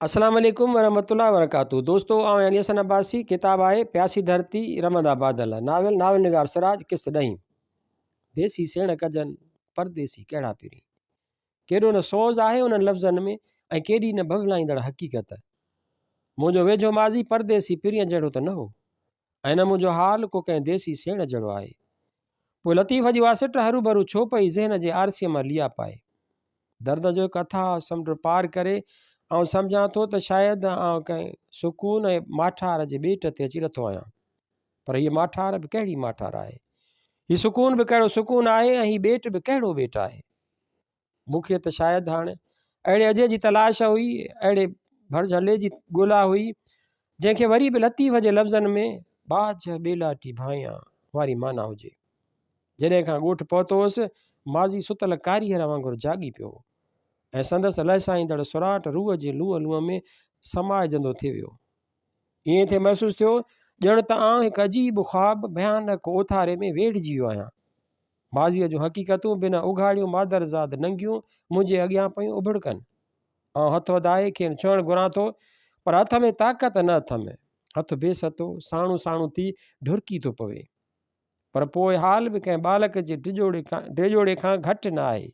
السلام عليڪم ورحمة الله وبرڪاته دوستو آئون علي حسن عباسي ڪتاب آهي پياسي ڌرتي رمندا بادل ناول ناول نگار سراج قسط ڏهين ديسي سيڻ ڪجن پرديسي ڪهڙا پرين ڪيڏو نه سوز آهي انهن لفظن ۾ ۽ ڪيڏي نه ڀڀلائيندڙ حقيقت منهنجو ويجهو ماضي پرديسي پرين جهڙو ته نه هو ۽ نه منهنجو حال ڪو ڪنهن ديسي سيڻ جهڙو آهي پوء لطيف جي اها سٽ هروڀرو ڇو پئي ذهن جي آرسيء مان ليئا پائي درد جو هڪ اٿاهه سمنڊ پار ڪري آئون سمجهان ٿو ته شايد آئون ڪنهن سڪون ۽ ماٺار جي ٻيٽ تي اچي لٿو آهيان. پر هيء ماٺار به ڪهڙي ماٺار آهي؟ هي سڪون به ڪهڙو سڪون آهي ۽ هي ٻيٽ به ڪهڙو ٻيٽ آهي؟ مون کي ته شايد هاڻ اهڙي اجهي جي تلاش هئي، اهڙي ڀرجهلي جي ڳولا هئي، جنهن کي وري به لطيف جي لفظن ۾ ٻاجهه ٻيلاٽي ڀانئيان واري معنيٰ هجي. جڏهن کان ڳوٺ پهتو هوس، ماضي ستل ڪاريهر وانگر جاڳي پيو هو ۽ سندس لهسائيندڙ سراٽ روح جي لونء لونء ۾ سمائجندو ٿي ويو. ائين ٿي محسوس ٿيو ڄڻ ته آئون هڪ عجيب خواب، ڀيانڪ اوٿاري ۾ ويڙهجي ويو آهيان. ماضيء جون حقيقتون بنهه اگهاڙيون مادرزاد ننگيون منهنجي اڳيان پيون اڀڙڪن. آئون هٿ وڌائي کين ڇهڻ گهران ٿو، پر هٿ ۾ طاقت نه اٿم. هٿ بي ستو، ساڻو ساڻو ٿي ڍرڪي ٿو پوي. پر پوء حال به ڪنهن ٻالڪ جي ڊيڄوڙي کان گهٽ نه آهي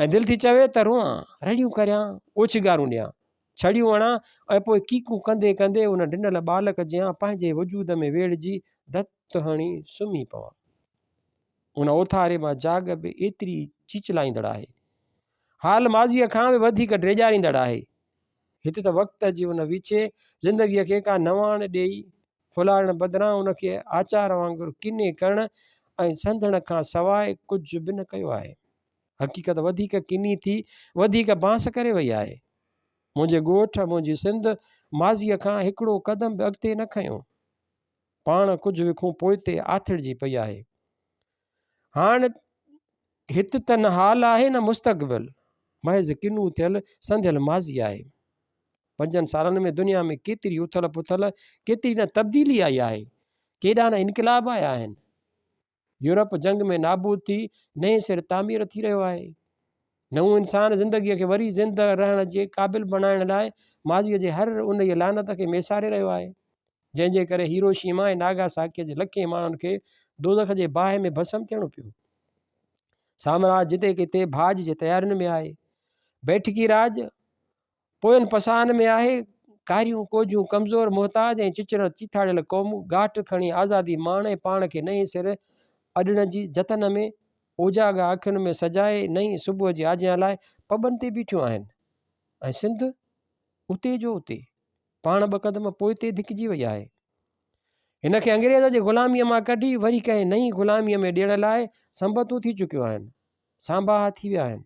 ۽ دل ٿي چوي ته روئان، رڙيون ڪريان، اوڇنگارون ڏيان، ڇڙيون هڻان ۽ پوء ڪيڪون ڪندي ڪندي ان ڊنل ٻالڪ جيان پنهنجي وجود ۾ ويڙهجي ڌت هڻي سمهي پوان. ان اوٿاري مان جاڳ به ايتري ئي چيچلائيندڙ آهي. حال ماضيء کان به وڌيڪ ڊيڄاريندڙ آهي. هت ته وقت جي ان ويڇي زندگيء کي ڪا نواڻ ڏيئي ڦلارڻ بدران ان کي آچار وانگر ڪني ڪرڻ ۽ سنڌڻ کان سواء ڪجهه به نه ڪيو آهي. حقيقت وڌيڪ ڪني ٿي وڌيڪ بانس ڪري وئي آهي. منهنجي ڳوٺ، منهنجي سنڌ ماضيء کان هڪڙو قدم به اڳتي نه کنيو. پاڻ ڪجهه وکون پوئتي آٿڙجي پئي آهي. هاڻ هت ته نه حال آهي نه مستقبل، محض ڪنو ٿيل سنڌيل ماضي آهي. پنجن سالن ۾ دنيا ۾ ڪيتري اٿل پٿل، ڪيتري نه تبديلي آئي آهي، ڪيڏا نه انقلاب آيا آهن. يورپ جنگ ۾ نابود ٿي نئين سر تعمير ٿي رهيو آهي. نئون انسان زندگيء کي وري زنده رهڻ جي قابل بڻائڻ لاء ماضيء جي هر انهيء لعنت کي ميساري رهيو آهي، جنهن جي ڪري هيروشيما ۽ ناگاساڪيء جي لکين ماڻهن کي دوزخ جي باهه ۾ ڀسم ٿيڻو پيو. سامراج جتي ڪٿي ڀاڄ جي تيارين ۾ آهي. بيٺڪي راڄ پوين پساهن ۾ آهي، ڪاريون، ڪوجهيون، ڪمزور، محتاج ۽ چچريل چيٿاڙيل قومون ڳاٽ کڻي آزادي ماڻ ۽ پاڻ کي نئين سر اڏڻ جي جتن ۾ اوجاڳا اکين ۾ سجائي نئين صبح جي آجيان لاء پٻن تي بيٺيون آهن ۽ سنڌ اتي جو اتي پاڻ ٻه قدم پوئتي ڌڪجي وئي آهي. هن کي انگريز جي غلاميء مان ڪڍي وري ڪنهن نئين غلاميء ۾ ڏيڻ لاء سنبتون ٿي چڪيون آهن، سانباها ٿي ويا آهن.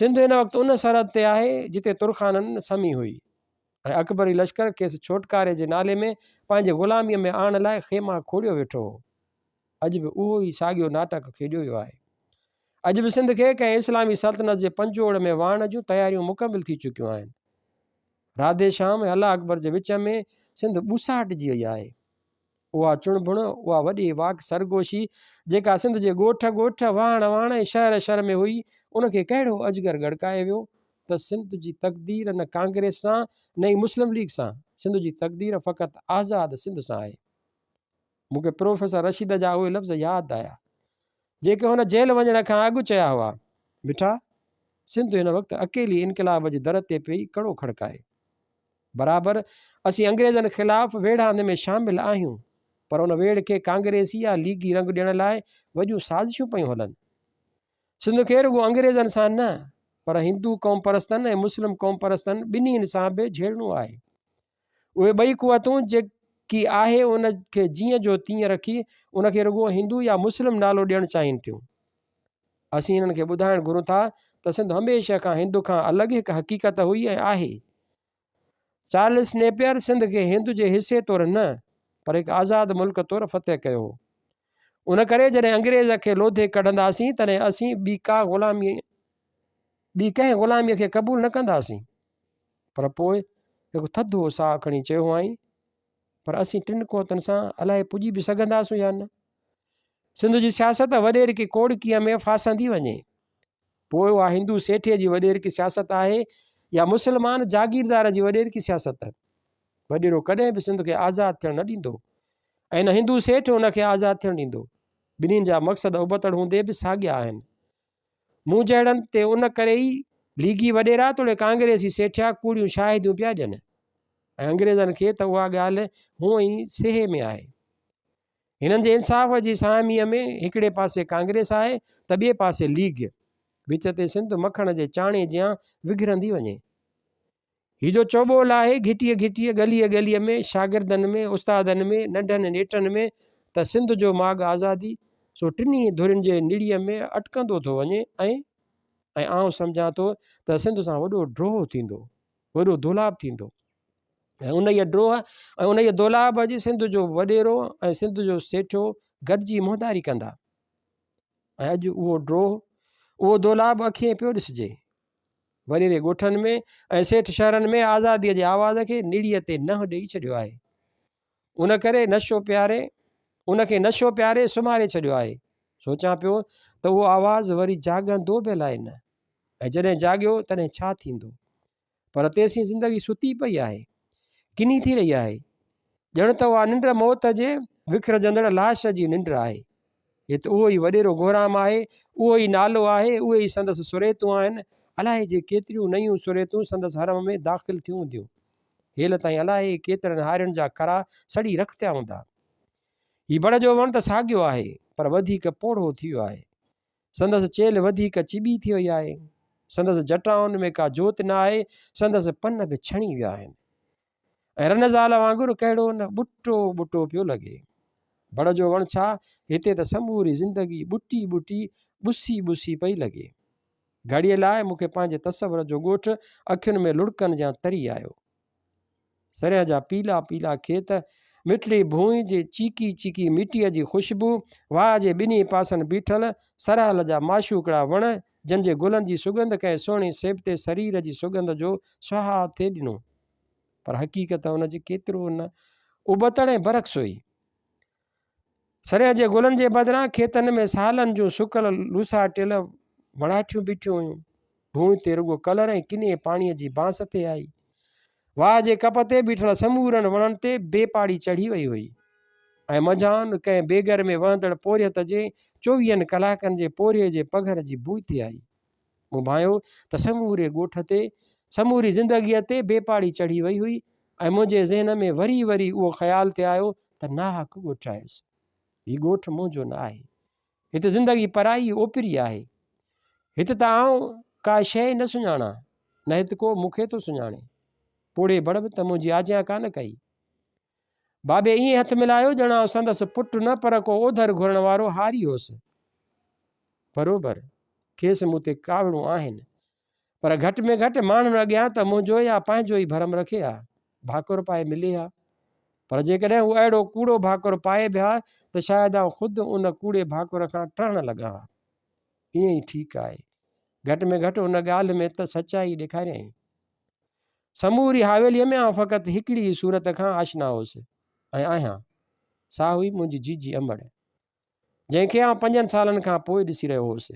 سنڌ هن وقت ان سرحد تي آهي جتي ترخانن سمي هئي ۽ اڪبري لشڪر کيس ڇوٽڪاري جي نالي ۾ پنهنجي غلاميء ۾ آڻڻ لاء خيما کوڙيو ويٺو هو. اڄ به اهو ئي ساڳيو ناٽڪ کيڏيو ويو آهي. اڄ به سنڌ کي ڪنهن اسلامي سلطنت جي پنجوڙ ۾ واڻڻ جون تياريون مڪمل ٿي چڪيون آهن. راڌي شيام ۽ الله اڪبر جي وچ ۾ سنڌ ٻوساٽجي وئي آهي. اها چڻڀڻ، اها وڏي واڪ سرگوشي، جيڪا سنڌ جي ڳوٺ ڳوٺ، واهڻ واهڻ ۽ شهر شهر ۾ هئي، ان کي ڪهڙو اجگر ڳڙڪائي ويو ته سنڌ جي تقدير نه ڪانگريس سان نه ئي مسلم ليگ سان، سنڌ جي تقدير فقط آزاد سنڌ سان آهي. مون کي پروفيسر رشيد جا اهي لفظ ياد آيا، جيڪي هن جيل وڃڻ کان اڳ چيا هئا، مٺا، سنڌ هن وقت اڪيلي انقلاب جي در تي پئي ڪڙو کڙڪائي. برابر اسين انگريزن خلاف ويڙهاند ۾ شامل آهيون پر ان ويڙهه کي ڪانگريسي يا ليگي رنگ ڏيڻ لاء وڏيون سازشون پيون هلن. سنڌ کي رڳو انگريزن سان نه پر هندو قومپرستن ۽ مسلم قومپرستن ٻنهين سان به جهيڙڻو آهي. اهي ٻئي قوتون جيڪي آهي ان کي جيئن جو تيئن رکي ان کي رڳو هندو يا مسلم نالو ڏيڻ چاهين ٿيون. اسين انهن کي ٻڌائڻ گهرون ٿا ته سنڌ هميشه کان هند کان الڳ هڪ حقيقت هئي ۽ آهي. چارلس نيپئر سنڌ کي هند جي حصي طور نه پر هڪ آزاد ملڪ طور فتح ڪيو هو. ان ڪري جڏهن انگريز کي لوڌي ڪڍنداسين تڏهن اسين ٻي ڪا غلامي ٻي ڪنهن غلاميء کي قبول نه ڪنداسين. پر پوء هڪ ٿڌو ساهه کڻي چيو هئائين، پر اسين ٽن قوتن سان الائي پڄي به سگهنداسون يا نه؟ سنڌ جي سياست وڏيرڪي ڪوڙڪيء ۾ ڦاسندي وڃي. پوء اها هندو سيٺيء جي وڏيرڪي سياست آهي يا مسلمان جاگيردار جي وڏيرڪي سياست. وڏيرو ڪڏهن به سنڌ کي آزاد ٿيڻ نه ڏيندو ۽ نه هندو سيٺ ان کي آزاد ٿيڻ ڏيندو. ٻنهين جا مقصد ابتڙ هوندي به ساڳيا آهن. مون جهڙن تي ان ڪري ئي ليگي وڏيرا توڙي ڪانگريسي سيٺيا ڪوڙيون شاهديون پيا ڏين ۽ انگريزن کي ته اها ڳالهه هونء ئي سيهي ۾ آهي. هنن جي انصاف جي ساهميء ۾ هڪڙي پاسي ڪانگريس آهي ته ٻئي پاسي ليگ. وچ تي سنڌ مکڻ جي چاڻي جيان وگهرندي وڃي. هي جو چوٻول آهي گهٽيء گهٽيء، ڳليء ڳليء ۾، شاگردن ۾، استادن ۾، ننڍن نيٽن ۾ ته سنڌ جو ماڳ آزادي، سو ٽنهي ڌرين جي نڙيء ۾ اٽڪندو ٿو وڃي ۽ ۽ آئون سمجهان ٿو ته سنڌ سان وڏو ڊوهه ٿيندو، وڏو دولاب ٿيندو ۽ انهيء ڊوهه ۽ انهيء دولاب جي سنڌ جو وڏيرو ۽ سنڌ جو سيٺيو گڏجي منهنداري ڪندا ۽ اڄ اهو ڊوهه، اهو دولاب اکين پيو ڏسجي. وڏيري ڳوٺن ۾ ۽ سيٺ شهرن ۾ آزاديء جي آواز کي نڙيء تي ننهن ڏيئي ڇڏيو آهي. ان ڪري نشو پياري ان کي نشو پياري سمهاري ڇڏيو آهي. سوچان پيو ته اهو آواز وري جاڳندو به الائي نه ۽ جڏهن جاڳيو تڏهن ڇا ٿيندو؟ پر تيسين زندگي ستي پئي آهي. ڪني ٿي رهي آهي. ڄڻ ته اها ننڊ موت جي وکرجندڙ لاش جي ننڊ آهي. هت اهو ئي وڏيرو گهرام آهي، اهو ئي نالو آهي، اهي ئي سندس سريتون آهن. الائي جي ڪيتريون نيون سريتون سندس حرم ۾ داخل ٿيون هونديون. هيل تائين الائي ڪيترن هارين جا کرا سڙي رک ٿيا هوندا. هي بڙ جو وڻ ته ساڳيو آهي، پر وڌيڪ پوڙهو ٿي ويو آهي. سندس چيلهه وڌيڪ چٻي ٿي وئي آهي. سندس جٽائن ۾ ڪا جوت نه آهي، سندس پن به ڇڻي ويا آهن ۽ رن زال وانگر ڪهڙو نه ٻٽو ٻٽو پيو لڳي. بڙ جو وڻ ڇا، هتي ته سموري زندگي ٻٽي ٻٽي، ٻسي ٻسي پئي لڳي. گهڙيء لاء مون کي پنهنجي تصور جو ڳوٺ اکين ۾ لڙڪن جيان تري آيو. سرهه جا پيلا پيلا کيت، مٺڙي ڀونء جي چيڪي چيڪي مٽيء جي خوشبو، واهه جي ٻنهي پاسن بيٺل سرهل جا معشوقڙا وڻ، جن جي گلن جي سڳنڌ ڪنهن سهڻي سيبتي سرير جي سڳنڌ جو سهاء ٿي ڏنو. پر حقيقت ان جي ڪيترو نه ابتڙ ۽ برعڪس هئي. سرهه جي گلن جي بدران کيتن ۾ سالن جون سڪل لوساٽيل وڻاٺيون بيٺيون هيون. ڀونء تي رڳو ڪلر ۽ ڪني پاڻيء جي بانس ٿي آئي. واهه جي ڪپ تي بيٺل سمورن وڻن تي بي پاڙي چڙهي وئي هئي ۽ منجهائن ڪنهن بيگر ۾ وهندڙ پورهيت جي چوويهن ڪلاڪن جي پورهيي جي پگهر جي بوء ٿي آئي. مون ڀانيو ته سموري ڳوٺ تي، سموري زندگيء تي بي پاڙي چڙهي وئي هئي ۽ منهنجي ذهن ۾ وري وري اهو خيال ٿي آيو ته ناحق ڳوٺ آيس. هي ڳوٺ منهنجو نه آهي. هت زندگي پرائي اوپري آهي. هت ته آئون ڪا شيء نه سڃاڻان، نه هت ڪو مون کي ٿو سڃاڻي. پوڙهي بڙ به ته منهنجي آجيان ڪانه ڪئي. بابي ائين هٿ ملايو ڄڻ آئون سندس پٽ نه پر ڪو اوڌر گهرڻ وارو هاري هوس. بروبر، کيس مون تي ڪاوڙون آهن، پر گهٽ ۾ گهٽ ماڻهن اڳيان ته منهنجو يا پنهنجو ئي ڀرم رکي ها، ڀاڪر پائي ملي ها. پر جيڪڏهن هو اهڙو ڪوڙو ڀاڪر پائي به ها ته شايد آئون خود ان ڪوڙي ڀاڪر کان ٽهڻ لڳان ها. ائين ئي ٺيڪ آهي. گهٽ ۾ گهٽ ان ڳالهه ۾ ته سچائي ڏيکاريائين. سموري حاويليء ۾ آئون فقط هڪڙي ئي صورت کان آشنا هوس ۽ آهيان، سا هئي منهنجي جيجي امڙ. جنهن کي آئون پنجن سالن کان پوء ڏسي رهيو هوس.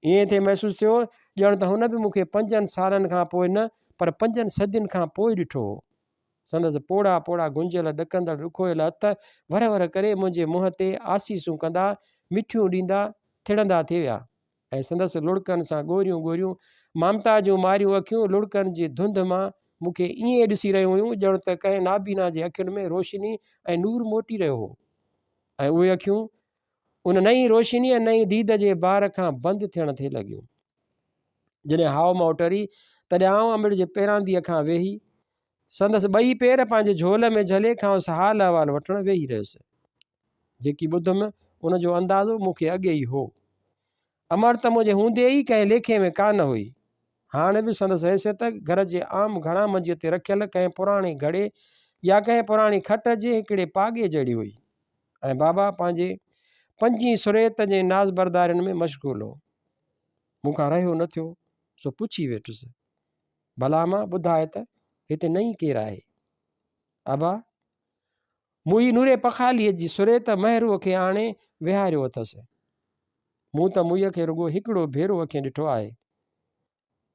ائين ٿي محسوس ٿيو ڄڻ ته هن به مون کي پنجن سالن کان پوء نه پر پنجن صدين کان پوء ڏٺو هو. سندس پوڙها پوڙها گهنجيل ڏڪندڙ ڏکويل هٿ ور ور ڪري منهنجي منهن تي آسيسون ڪندا، مٺيون ڏيندا ٿڙندا ٿي ويا ۽ سندس لڙڪن سان ڳوريون ڳوريون مامتا جون ماريون اکيون لڙڪن جي ڌنڌ مان مون کي ائين ڏسي رهيون هيون ڄڻ ته ڪنهن نابينا جي اکين ۾ روشني ۽ نور موٽي رهيو هو. ۽ اهي اکيون ان نئين روشني ۽ نئين ديد جي بار کان بند ٿيڻ ٿي لڳيون. جڏهن هائو مائو ٽري، تڏهن آئون امڙ جي پيرانديء کان ويهي، سندس ٻئي پير پنهنجي جهول ۾ جهلي کانئس حال احوال وٺڻ ويهي رهيس. جيڪي ٻڌم، ان جو اندازو مون کي اڳي ئي هو. امڙ ته منهنجي هوندي ئي ڪنهن ليکي ۾ ڪانه هئي. هاڻ به سندس حيثيت گهر جي عام گهڻا منجيء تي رکيل ڪنهن پراڻي گهڙي يا ڪنهن پراڻي کٽ جي هڪڙي پاڳي جهڙي هئي ۽ بابا پنهنجي پنجين سريت جي نازبردارين ۾ مشغول هو. مون کان رهيو نه ٿيو، سو پڇي ويٺس. ڀلا امان ٻڌاء ته هتي نئين ڪير آهي؟ ابا! مون ئي نوري پخاليء جي سريت مهروء کي آڻي ويهاريو اٿس. مون ته موئيء کي رڳو هڪڙو ڀيرو اکين ڏٺو آهي.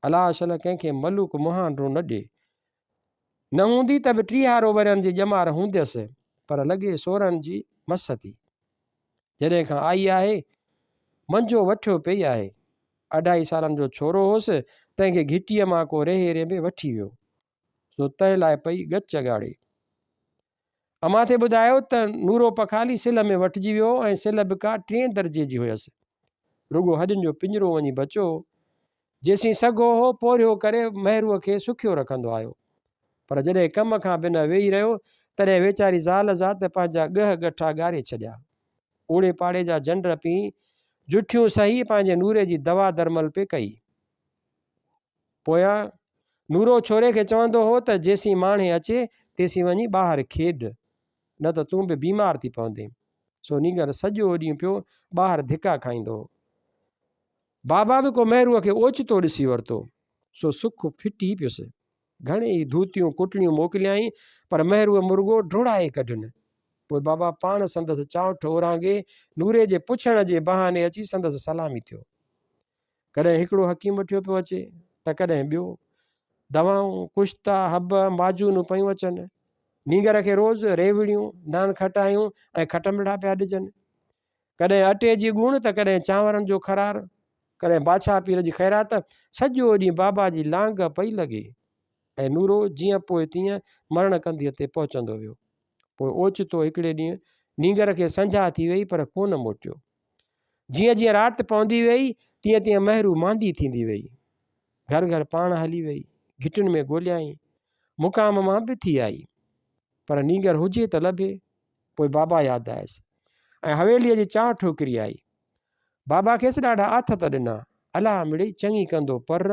الله شل ڪنهن کي ملوڪ مهانڊو نه ڏي. نه هوندي ته به ٽيهارو ورهين جي ڄمار هونديس، پر لڳي 16 جي مس ٿي. جڏهن کان آئي آهي، منجهو وٺيو پئي آهي. اڍائي سالن جو ڇورو هوس، تنهن کي گهٽيء مان ڪو ريهي رينبي وٺي ويو. سو تنهن لاء پئي ڳچ ڳاڙي. امان ٿي ٻڌايو ته نورو پکالي سلهه ۾ وٺجي ويو هو ۽ سلهه به ڪا ٽئين درجي جي هيس. رڳو هڏين جو پڃرو وڃي بچيو هو. جيسين سگهو هو، پورهيو ڪري مهروء کي سکيو رکندو آيو. پر جڏهن ڪم کان بنهه ويهي رهيو، تڏهن ويچاري زال ذات پنهنجا ڳهه ڳٺا ڳاري ڇڏيا. اوڙي پاڙي جا جنڊ پي، جٺيون سهي پنهنجي نوري جي دوا درمل پئي ڪئي. پويان نورو ڇوري کي چوندو هو ته جيسين ماڻهي اچي، تيسين وڃي ٻاهر کيڏ، نه ته تون به بيمار ٿي پوندين. سو نينگر سڄو ڏينهن پيو ٻاهر ڌڪا کائيندو هو. بابا به ڪو مهروء کي اوچتو ڏسي ورتو، سو سک ڦٽي پيس. گهڻي ئي ڌوتيون ڪٽڻيون موڪليائين، پر مهروء مرڳو ڊوڙائي ڪڍين. پوء بابا پاڻ سندس چانئٺ اورانگهي، نوري جي پڇڻ جي بهاني اچي سندس سلامي ٿيو. ڪڏهن هڪڙو حڪيم وٺيو پيو اچي ته ڪڏهن ٻيو. دوائون، ڪشتا، حب، معجونون پيون اچن. نينگر کي روز ريوڙيون، نان کٽايون ۽ کٽمٺڙا پيا ڏجن. ڪڏهن اٽي جي ڳوڻ ته ڪڏهن چانورن جو خرار، ڪڏهن بادشاهه پير جي خيرات، سڄو ڏينهن بابا جي لانگ پئي لڳي ۽ نورو جيئن پوء تيئن مرڻ ڪنڌيء تي پهچندو ويو. پوء اوچتو هڪڙي ڏينهن نينگر کي سنجها ٿي ويئي پر ڪونه موٽيو. جيئن جيئن رات پوندي ويئي، تيئن تيئن مهرو ماندي ٿيندي ويئي. گهر گهر پاڻ هلي ويئي، گهٽين ۾ ڳوليائين، مقام مان به ٿي آئي، پر نينگر هجي ته لڀي. پوء بابا ياد آيس ۽ حويليء جي چانهه ٺوڪري آئي. بابا کيس ڏاڍا آٿت ڏنا، الله مڙئي چڱي ڪندو پر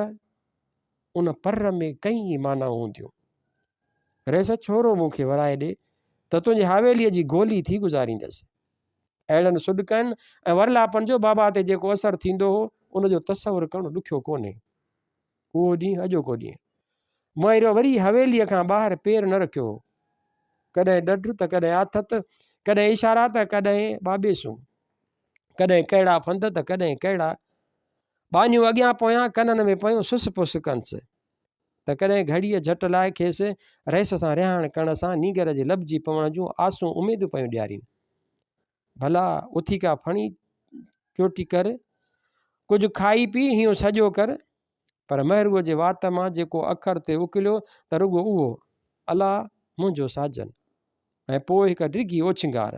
ان پر ۾ ڪئين ئي معنائون هونديون. رئيس ڇورو مون کي ورائي ڏي ته تنهنجي حويليء جي گولي ٿي گذاريندس. اهڙن سڏڪن ۽ ورلاپن جو بابا تي جيڪو اثر ٿيندو هو، ان جو تصور ڪرڻ ڏکيو ڪونهي. اهو ڏينهن اڄوڪو ڏينهن. مهيرو وري حويليء کان ٻاهر پير نه رکيو هو. ڪڏهن ڏڍ ته ڪڏهن آٿت، ڪڏهن اشارا ته ڪڏهن ٻاٻيسون، ڪڏهن ڪهڙا ڦند ته ڪڏهن ڪهڙا ٻانهيون اڳيان پويان ڪنن ۾ پيون سس پس ڪنس. ته ڪڏهن گهڙيء جهٽ لاء کيس رئيس سان رهاڻ ڪرڻ سان نينگر جي لڀجي پوڻ جون آسون اميدون پيون ڏيارين. ڀلا اٿي ڪا ڦڻي چوٽي ڪر، ڪجهه کائي پي هينئون سڄو ڪر. پر مهروء جي وات مان جيڪو اکر تي اڪليو ته رڳو اهو، الا منهنجو ساجن! ۽ پوء هڪ ڊگهي اوڇنگار.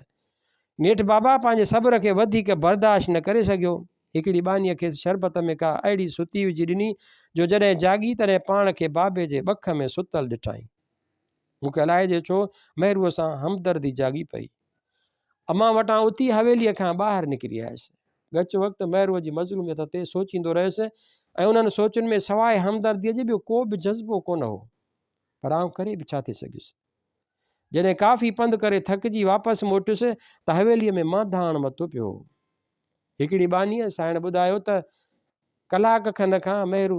نيٺ بابا پنهنجي صبر کي وڌيڪ برداشت نه ڪري سگهيو. هڪڙي ٻانهيء کيس شربت ۾ ڪا اهڙي ستي وجهي ڏني، جو جڏهن جاڳي تڏهن پاڻ کي بابي جي ٻک ۾ ستل ڏٺائين. مون کي الائجي ڇو مهروء سان همدردي جاڳي پئي. امان وٽان اٿي حويليء کان ٻاهر نڪري آيس. ڳچ وقت مهروء جي مظلوميت تي سوچيندو رهيس ۽ انهن سوچن ۾ سواء همدرديء جي ٻيو ڪو به جذبو ڪونه هو. پر آئون ڪري به ڇا ٿي سگهيس؟ جڏهن ڪافي پنڌ ڪري ٿڪجي واپس موٽيس ته حويليء ۾ مانڌاڻ متو پيو هو. هڪڙي ٻانهيء سائڻ ٻڌايو ته ڪلاڪ کن کان مهرو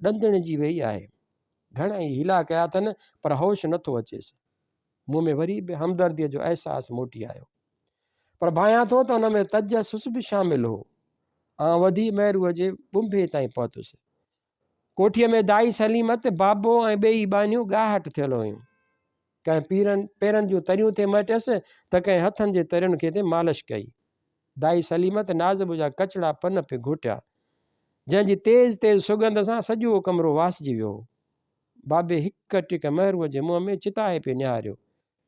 ڏندڻجي ويئي آهي. گهڻا ئي حيلا ڪيا اٿن پر هوش نٿو اچيس. مون ۾ وري به همدرديء جو احساس موٽي آيو. پر ڀانيان ٿو ته ان ۾ تجسس به شامل هو. آئون وڌي مهروء جي ٻنڀي تائين پهتس. ڪوٺيء ۾ دائي سليمت، بابو ۽ ٻيئي ٻانهيون ڳاهٽ ٿيل هيون. ڪنهن پيرن پيرن جون تريون ٿي مهٽيس ته ڪنهن هٿن جي ترين کي ٿي مالش ڪئي. دائي سليمت نازبو جا ڪچڙا پن پئي گهوٽيا، جنهن جي تيز تيز سڳنڌ سان سڄو ڪمرو واسجي ويو هو. بابي هڪ ٽڪ مهروء جي منهن ۾ چتائي پئي نهاريو،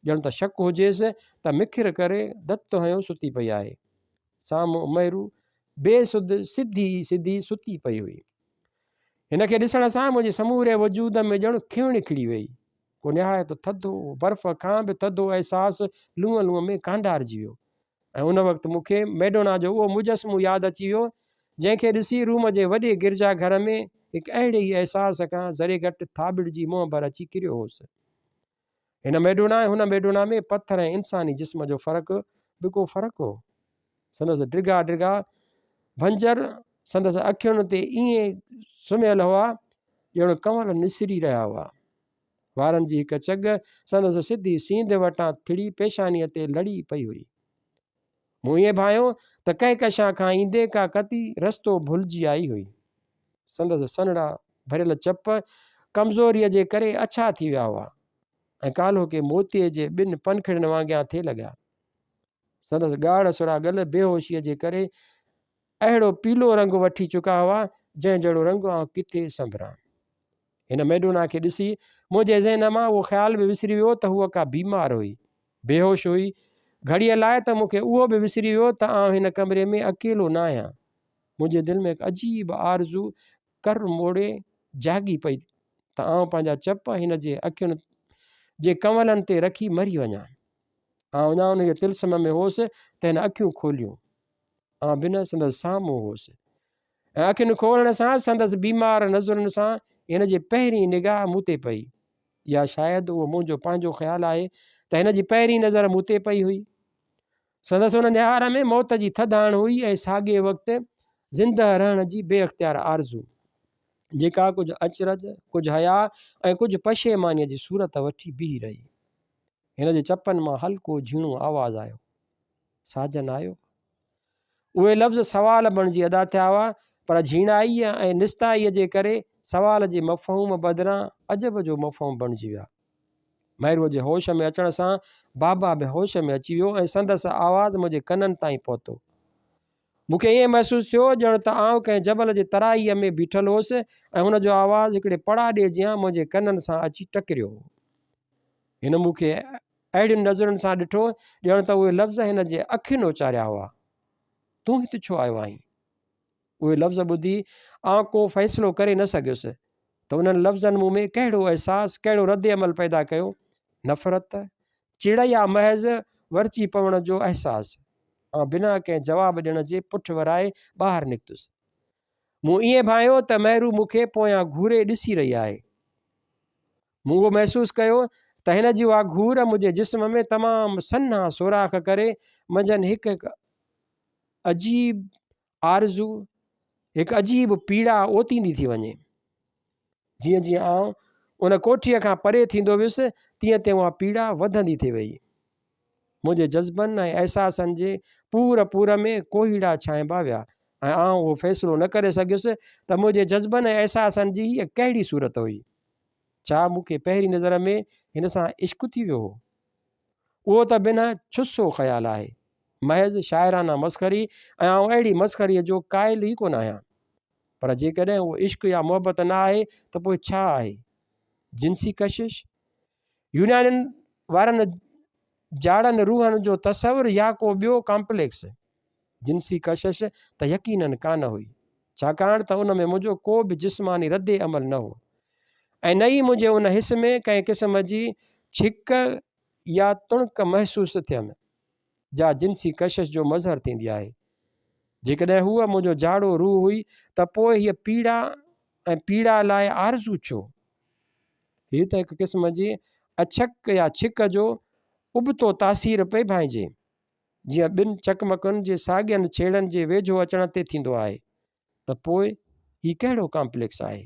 ڄڻ ته شڪ هجيس ته مکر ڪري دت هنيو ستي پئي آهي. سامهون مهرو بي سڌ سڌي سڌي ستي پئي هئي. هن کي ڏسڻ سان منهنجي سموري وجود ۾ ڄڻ کيڻ کڙي ويئي. ڪو نهايت ٿڌو، برف کان به ٿڌو احساس لونء لونء ۾ ڪانڊارجي ويو ۽ ان وقت مون کي ميڊونا جو اهو مجسمو ياد اچي ويو، جنهن کي ڏسي روم جي وڏي گرجا گهر ۾ هڪ اهڙي ئي احساس کان ذري گهٽ ٿاٻڙجي منهن ڀر اچي ڪريو هوس. هن ميڊونا ۽ هن ميڊونا ۾ پٿر ۽ انساني جسم جو فرق به ڪو فرق هو. سندس ڊگها ڊگها ڀنجر سندس اکين تي ائين سمهيل هئا ڄڻ ڪنول نسري رهيا هئا. وارن جي هڪ چڳ سندس سڌي سينڌ وٽان ٿڙي پيشانيء تي لڙي پئي هئي. مون ائين ڀانيو ته ڪهڪشان کان ايندي ڪا ڪتي رستو ڀلجي آئي هئي. سندس سنهڙا. ڀريل چپ ڪمزوريء جي ڪري اڇا ٿي ويا هئا ۽ ڪالهوڪي موتيي جي ٻن پنکڙين وانگيان ٿي لڳا. سندس ڳاڙهه سرها ڳل بيهوشيء جي ڪري اهڙو پيلو رنگ وٺي چڪا هئا، جنهن جهڙو رنگ آئون ڪٿي سنڀران. هن ميڊونا کي ڏسي منهنجي ذهن مان اهو خيال به وسري ويو ته هوء ڪا بيمار هئي، بيهوش هئي. گهڙيء لاء ته مون کي اهو به وسري ويو ته آئون هن ڪمري ۾ اڪيلو نه آهيان. منهنجي دل ۾ هڪ عجيب آرزو ڪر موڙي جاڳي پئي ته آئون پنهنجا چپ هن جي اکين جي ڪنولن تي رکي مري وڃان. آئون اڃا ان جي طلسم ۾ هوس ته هن اکيون کوليون. آئون بنهه سندس سامهون هوس ۽ اکين کولڻ سان سندس بيمار نظرن سان هن جي پهرين نگاهه مون تي پئي. يا شايد اهو منهنجو پنهنجو خيال آهي ته هن جي پهرين نظر مون تي پئي هئي. سندس ان نهار ۾ موت جي ٿڌاڻ هئي ۽ ساڳئي وقت زندهه رهڻ جي بي اختيار آرزو، جيڪا ڪجهه اچرج، ڪجهه حياء ۽ ڪجهه پشيمانيء جي صورت وٺي بيهي رهي. هن جي چپن مان هلڪو جهيڻو آواز آيو، ساجن آيو؟ اهي لفظ سوال بڻجي ادا ٿيا هئا، پر جهيڻائيء ۽ نستائيء جي ڪري سوال جي مفهوم بدران عجب جو مفهوم بڻجي ويا. مهروء جي هوش ۾ اچڻ سان بابا به هوش ۾ اچي ويو ۽ سندس آواز منهنجي ڪنن تائين پهتو. مون کي ائين محسوس ٿيو ڄڻ ته آئون ڪنهن جبل جي ترائيء ۾ بيٺل هوس ۽ هن جو آواز هڪڙي پڙاڏي جيان منهنجي ڪنن سان اچي ٽڪريو هو. هن مون کي اهڙين نظرن سان ڏٺو ڄڻ ته اهي لفظ هن جي اکين اچاريا هئا. تون هت ڇو آيو آهين؟ اهي لفظ ٻڌي آئون ڪو فيصلو ڪري نه سگهيس ته انهن لفظن مون ۾ ڪهڙو احساس، ڪهڙو ردعمل پيدا ڪيو، نفرت، چڙ يا محض ورچي پوڻ جو احساس. آئون بنا ڪنهن جواب ڏيڻ جي پٺ ورائي ٻاهر نڪتس. مون ائين ڀانئيو ته مهرو مون کي پويان گهوري ڏسي رهي آهي. مون اهو محسوس ڪيو ته هن جي اها گهور منهنجي جسم ۾ تمام سنها سوراخ ڪري منجهن هڪ هڪ عجيب آرزو، هڪ عجيب پيڙا اوتيندي ٿي وڃي. جيئن جيئن آئون ان ڪوٺيء کان پري ٿيندو ويس، تيئن تيئن اها پيڙا وڌندي ٿي ويئي. منهنجي جذبن ۽ احساسن جي پور پور ۾ ڪوهيڙا ڇانئبا ويا ۽ آئون اهو فيصلو نه ڪري سگهيس ته منهنجي جذبن ۽ احساسن جي هيء ڪهڙي صورت هئي. ڇا مون کي پهرين نظر ۾ هن سان عشق ٿي ويو هو؟ اهو ته بنهه ڇسو خيال آهي، محض شاعرانه مسخري ۽ آئون اهڙي مسخريء جو قائل ئي ڪونه آهيان. پر جيڪڏهن اهو عشق يا محبت نه آهي ته پوء ڇا آهي؟ جنسي ڪشش؟ يونانين وارن جاڙن روحن جو تصور يا ڪو ٻيو ڪامپليڪس؟ جنسي ڪشش ته يقينن ڪانه هئي، ڇاڪاڻ ته ان ۾ منهنجو ڪو به جسماني رد عمل نه هو ۽ نه ئي منهنجي ان حس ۾ ڪنهن قسم جي ڇڪ يا تڻڪ محسوس ٿيم، جا جنسي ڪشش جو مظهر ٿيندي آهي. جيڪڏهن هوء منهنجو جاڙو روح هئي ته پوء هيء پيڙا ۽ پيڙا لاء آرزو ڇو؟ هيء ته هڪ قسم جي اڇڪ يا ڇڪ جو ابتو تاثير پئي ڀانئجي. جيئن ٻن چقمقن جي ساڳين ڇيڙن جي ويجهو اچڻ تي ٿيندو آهي ته پوء هي ڪهڙو ڪامپليڪس آهي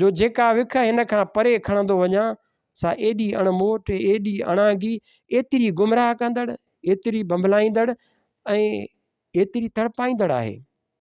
جو جيڪا وک هن کان پري کڻندو وڃان سا ايڏي اڻ موٽ، ايڏي اڻانگي، ايتري گمراهه ڪندڙ، ايتري ڀنڀلائيندڙ ۽ ايتري تڙپائيندڙ آهي.